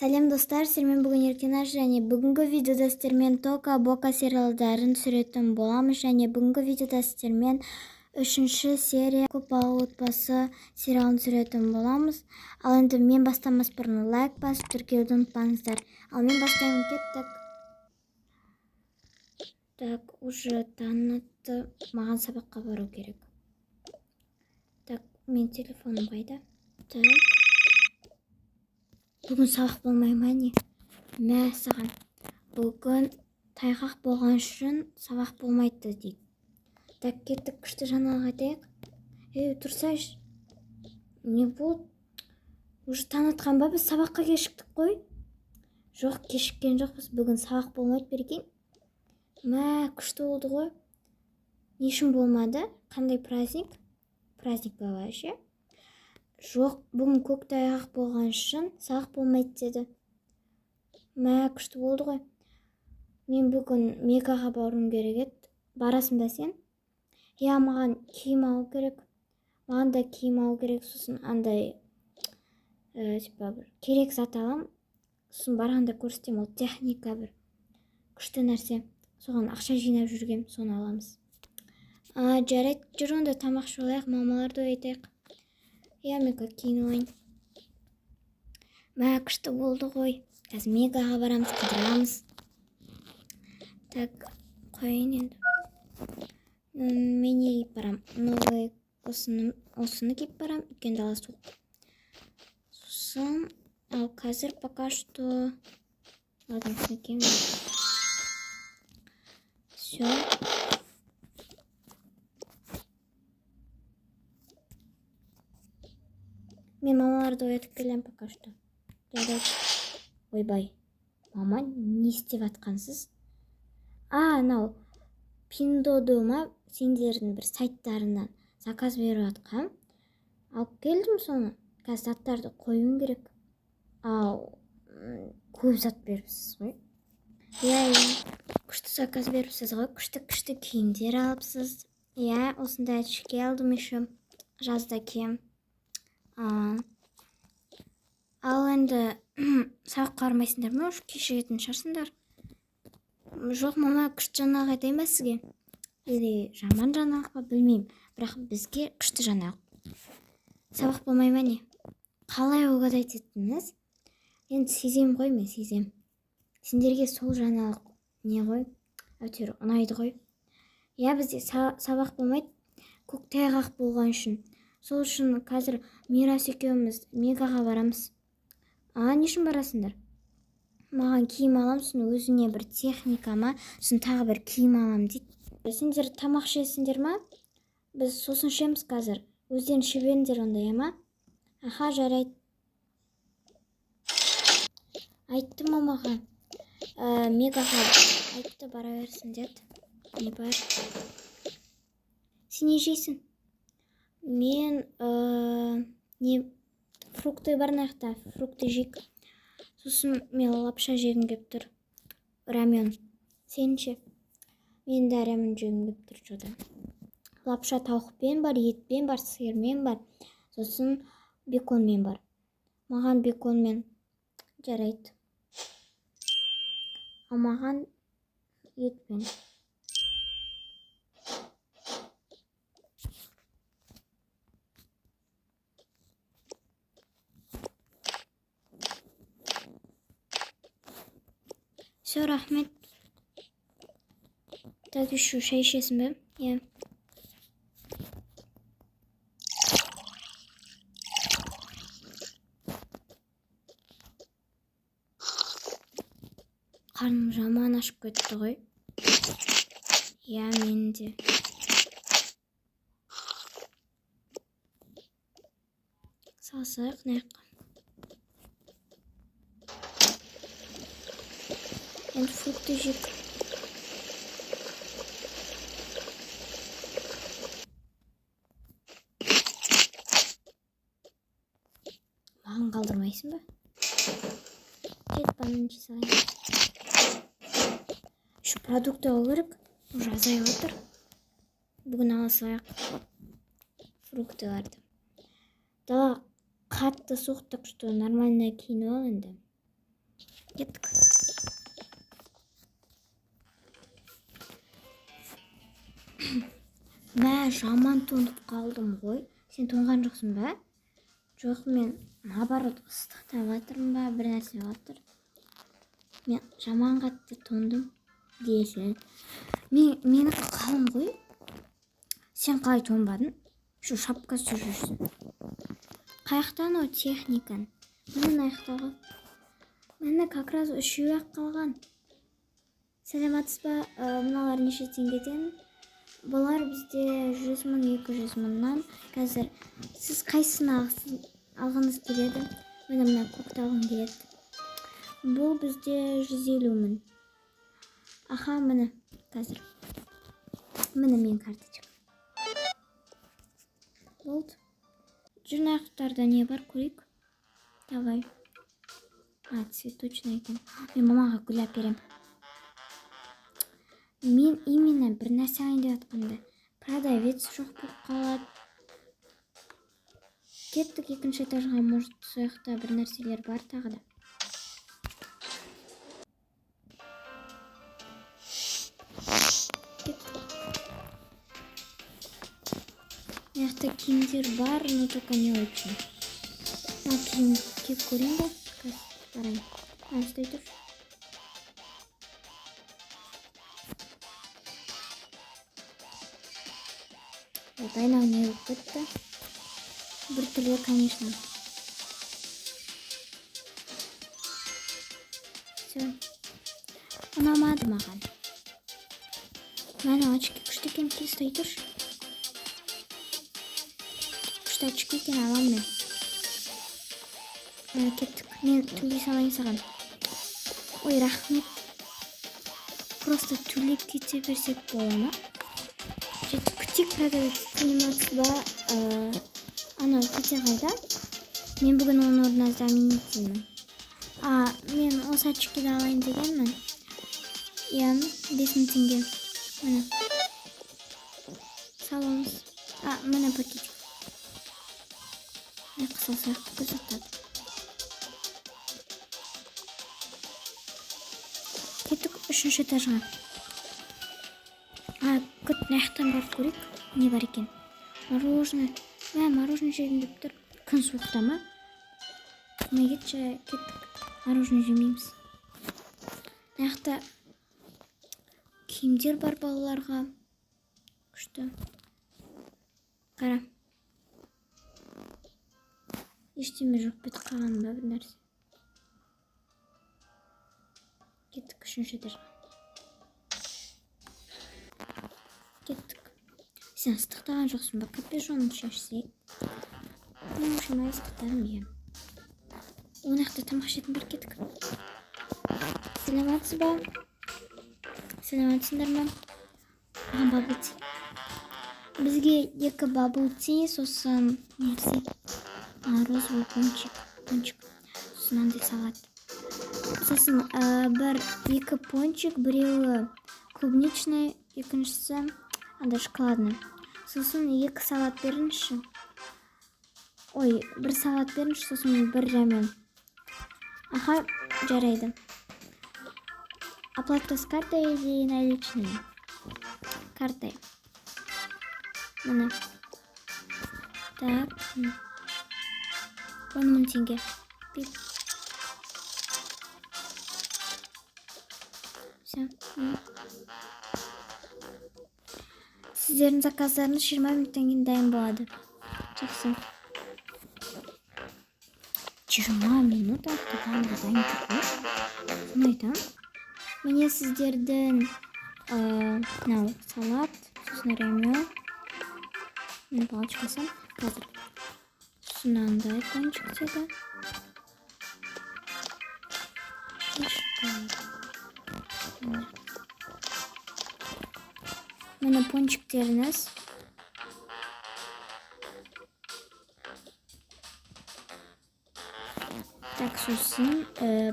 Сәлем, достар! Сіздермен бүгін Еркенаш және бүгінгі видеода сіздермен Тока Бока сериалдарын түсіретін боламыз. Және бүгінгі видеода сіздермен үшінші серия, «Көп балалы отбасы» сериалын түсіретін боламыз. Ал енді мен бастамас бұрын лайк басып, тіркелуді ұмытпаңыздар. Ал мен бастаймын, кеттік. Так, уже таң атты, маған сабаққа бару керек. Так, мен телефоным қайда? Так, бүгін сабақ болмай ма, не? Мә саған, бүгін тайғақ болған үшін сабақ болмайды дейді. Так, кеттік, күшті жаңалық айтайық. Ей, тұрсайшы, не болды? Уже таң атқан ба? Біз сабаққа кешіктік қой. Жоқ, кешіккен жоқпыз, бүгін сабақ болмайды, прикинь. Мә, күшті болды ғой. Не үшін болмады? Қандай праздник? Праздник па вообще? Жоқ, бүгін көктайғақ болған үшін сабақ болмайды деді. Мә, күшті болды ғой. Мен бүгін Мегаға баруым керек еді. Барасың ба сен? Иә, маған киім алу керек. Маған да киім алу керек. Сосын андай типа бір керек зат аламын, сосын барғанда көрсетемін. Ол техника, бір күшті нәрсе, соған ақша жинап жүргем, соны аламыз. А, жарайды, жүр онда, тамақ ішіп алайық, мамаларды оятайық. Иә, мен киініп алайын. Мә, күшті болды ғой. Қазір Мегаға барамыз, қыдырамыз. Так, қояйын енді. Мен не киіп барамын? Новый осыны киіп барамын, өйткені дала суық. Сосын ал қазір пока что, ладно, осыны киемін. Все. Мен мамаларды оятып келемін пока что. Жарайды. Ойбай, мама, не істеп жатқансыз? А, анау Пиндодо ма, сендердің бір сайттарынан заказ беріп жатқам, алып келдім соны. Қазір заттарды қоюым керек. Ал көп зат беріпсіз ғой. Иә, күшті заказ беріпсіз ғой, күшті күшті киімдер алыпсыз. Иә, осындай очки алдым еще, жазда киемін. Ал енді сабаққа бармайсыңдар ма? Уже кешігетін шығарсыңдар. Жоқ, мама, күшті жаңалық айтайын ба сізге? Или жаман жаңалық па, білмеймін, бірақ бізге күшті жаңалық: сабақ болмай ма, не? Қалай угадать еттіңіз енді? Сезем ғой, мен сезем. Сендерге сол жаңалық не ғой, әйтеуір ұнайды ғой. Иә, бізде сабақ болмайды көктайғақ болған үшін. Сол үшін қазір Мирас екеуміз Мегаға барамыз. А, не үшін барасыңдар? Маған киім аламын, сосын өзіне бір техника ма, сосын тағы бір киім аламын дейді. Сендер тамақ ішесіңдер ма? Біз сосын ішеміз қазір. Өздерің іше беріңдер онда, иә ма? Аха, жарайды. Айтты мамаға, Мегаға айтты, бара берсін деді. Не бар? Сен не жейсің? Мен не, фрукты бар мына жақта, фрукты жейік. Сосын мен лапша жегім келіп тұр, рамен. Сен ше? Мен де рамен жегім келіп тұр че то. Лапша тауықпен бар, етпен бар, сиырмен бар, сосын беконмен бар. Маған беконмен. Жарайды. Ал маған етпен. Все, рахмет. Так, еще шай ішесің бе? Иә. Қарным жаман ашып кетті ғой. Иә, мен де. Салсайық мына жаққа. Енді фрукты жейік. Маған қалдырмайсың ба? Кет, банан жей салайын. Еще продукты алу керек, уже азайып отыр. Бүгін ала салайық фруктыларды. Дала қатты суық, так что нормально киініп ал енді. Кеттік. Мә, жаман тоңып қалдым ғой. Сен тоңған жоқсың ба? Жоқ, мен наоборот ыстықтап жатырмын ба, бір нәрсе болып жатыр. Мен жаман қатты тоңдым десең. Менікі қалың ғой. Сен қалай тоңбадың? Шу шапкасыз жүрсің. Қаяқта анау техникаң? Міне мына жақта ғой. Міне как раз үшеуі-ақ қалған. Сәлеметсіз ба? Мыналар неше теңгеден? Бұлар бізде 100 мың, 200 мыңнан. Қазір сіз қайсысын алғыңыз келеді? Міне мына көкті алғым келеді. Бұл бізде 150 мың. Аха, міне қазір. Міне менің карточкам. Болды. Жүр, мына жақтарда не бар көрейік. Давай. А, цветочный екен. Мен мамаға гүл әперемін. Мен именно бір нәрсе алайын деп жатқанда продавец жоқ болып қалады. Кеттік екінші этажға, может, сол жақта бір нәрселер бар тағы да. Кеттік. Мына жақта киімдер бар, но только не очень. Мына киім киіп көрейін ба? Қазір барайын. А, ұстай тұршы. Ойбай, мынау не болып кетті? Бір түрлі, конечно. Всё. Ұнамады маған. Мына очки күшті екен, кел, ұстай тұршы. Күшті очки екен, аламын мен. Кеттік. Мен төлей салайын саған. Ой, рахмет. Просто төлеп кете берсек бола ма? Сөйтіп күтейік продавец. Сәлеметсіз ба? Анау кете қайда? Мен бүгін оның орнына заменительмін. А, мен осы очкиді алайын дегенмін. Иә, 5000 теңге. Міне. Саламыз. А, міне пакетик. Мына жаққа салсақ бүкіл заттарды. Кеттік үшінші этажға. А, күт, мына жақтан барып көрейік. Не бар екен? Мороженое. Мә, мороженое жегім келіп тұр. Күн суықта ма? Мына кетші, кеттік. Мороженое жемейміз. Мына жақта киімдер бар балаларға. Күшті. Қара. Ештеме жоқ, бітіп қалған ба бір нәрсе? Кеттік үшінші этажға. Кеттік. Сен ыстықтаған жоқсың ба? Капюшонын шешсек. Мен шамай ыстықтадым, иә. Ол жақта тамақ ішетін бар, кеттік. Сәлеметсіз ба? Сәлеметсіңдер ме? Маған бабл ти. Бізге 2 бабл ти, сосын нәрсе? А, розовый пончик. Пончик. Сосын андай салат. Сосын, бір 2 пончик, біреуі клубничный, екіншісі андай шоколадный. Сосын 2 салат беріңізші. Ой, бір салат беріңізші, сосын бір рамен. Аха, жарайды. Оплата с картой или наличными? Картой. Міне. Так. 10 000 теңге. Пип. Всё. Сіздердің заказдарыңыз 20 минуттан кейін дайын болады. Жақсы. 20 минут тағамға дайын тұр ғой. Соны айтамын. Міне сіздердің, мынау салат, сосын рамен. Мен палочкасы қазір. Сосын мынандай пончик деді. И шоколад. Міне. Міне пончиктеріңіз. Так, сосын,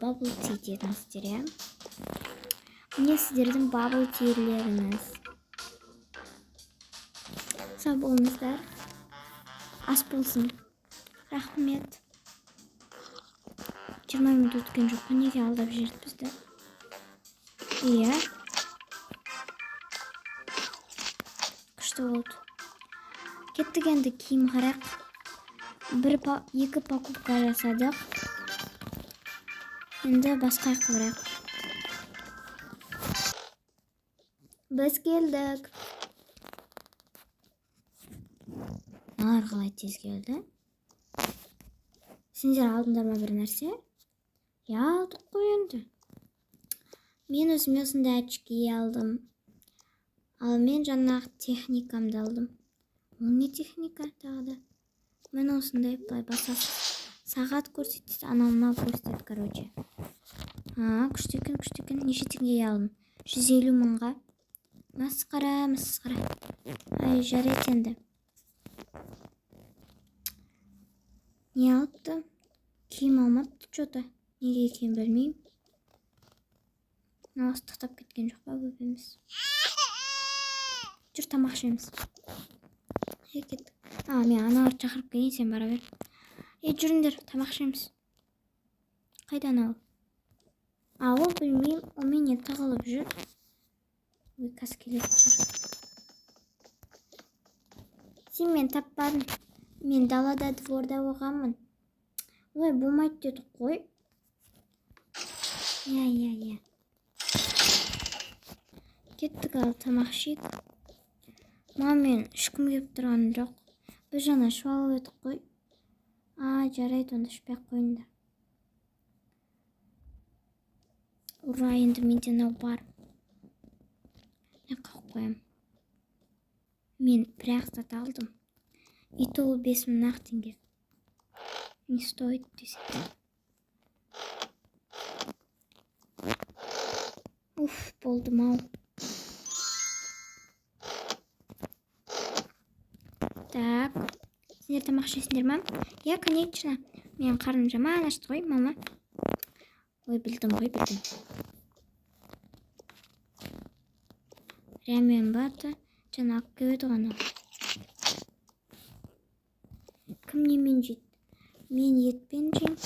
бабл ти дедіңіздер, иә? Міне сіздердің бабл тилеріңіз. Сау болыңыздар. Ас болсын. Рахмет. 20 минут өткен жоқ қой, неге алдап жіберді бізді? Иә. Күшті болды. Кеттік енді киім қарайық. Екі покупка жасадық. Енді басқа жаққа барайық. Біз келдік. Мыналар қалай тез келді? Сендер алдыңдар ма бір нәрсе? Иә, алдық қой енді. Мен өзіме осындай очки алдым. Ал мен жаңағы техникамды алдым. Ол не техника тағы да? Міне осындай былай басасыз. Сағат көрсетеді, анау мынау көрсетеді, короче. А, күшті екен, күшті екен. Неше теңгеге алдым? 150 мыңға. Масқара, масқара. Ай, жарайды енді. Не алыпты? Киім алмапты чё-то. Неге екенін білмеймін. Мынау ыстықтап кеткен жоқ па, бөпеміз? Жүр, тамақ ішеміз. Е, кеттік. А, мен аналарды шақырып келейін, сен бара бер. Е, жүріңдер, тамақ ішеміз. Қайда анау? А, ол білмеймін, ол менен тығылып жүр. Ой, қазір келетін шығар. Сен мен таппадың. Мен далада, дворда болғанмын. Ой, болмайды дедік қой. Иә, иә, иә. Кеттік ал, тамақ ішейік. Мама, мен ішкім келіп тұрған жоқ. Біз жаңа ішіп алып едік қой. А, жарайды, онда ішпей ақ қойыңдар. Ура, енді менде мынау бар. Мен қауып қоямын. Мен бір-ақ зат алдым. И то ол 5000 ақ теңге. Не стоит десек. Уф, болдым ау. Так, сендер тамақ ішесіңдер ма? Иә, конечно. Менің қарным жаман ашты ғой, мама. Ой, білдім ғой, білдім. Рамен барды. Жаңа алып келіп еді ғой анау. Кім немен жейді? Мен етпен жеймін.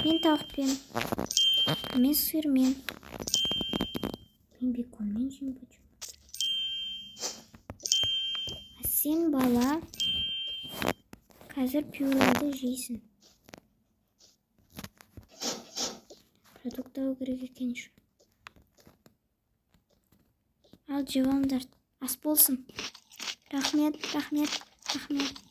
Мен тауықпен. Мен сырмен. Мен беконмен жеймін почему-то. А сен, бала, қазір пюреңді жейсің. Продукт алу керек екен еще. Ал, жеп алыңдар. Ас болсын. Рахмет, рахмет, рахмет.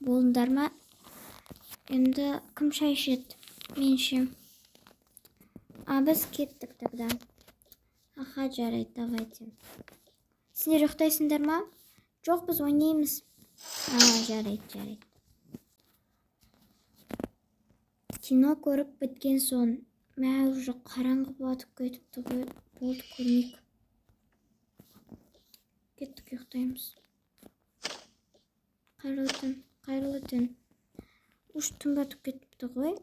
Болдыңдар ма? Енді кім шай ішеді? Мен ішемін. А, біз кеттік тогда. Аха, жарайды, давайте. Сендер ұйықтайсыңдар ма? Жоқ, біз ойнаймыз. А, жарайды, жарайды. Кино көріп біткен соң, мә, уже қараңғы батып кетіпті ғой. Болды, көрмейік. Кеттік, ұйықтаймыз. Қайырлы түн, қайырлы түн. Уж түн батып кетіпті ғой.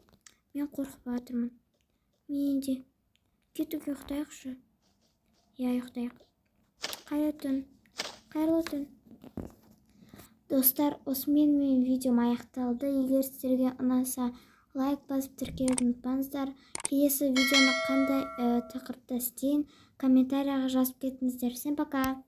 Мен қорқып жатырмын. Мен де. Кеттік, ұйықтайықшы. Иә, ұйықтайық. Қайырлы түн, қайырлы түн. Достар, осымен менің видеом аяқталды. Егер сіздерге ұнаса, лайк басып тіркелуді ұмытпаңыздар. Келесі видеоны қандай тақырыпта істейін, комментарияға жазып кетіңіздер. Всем пока!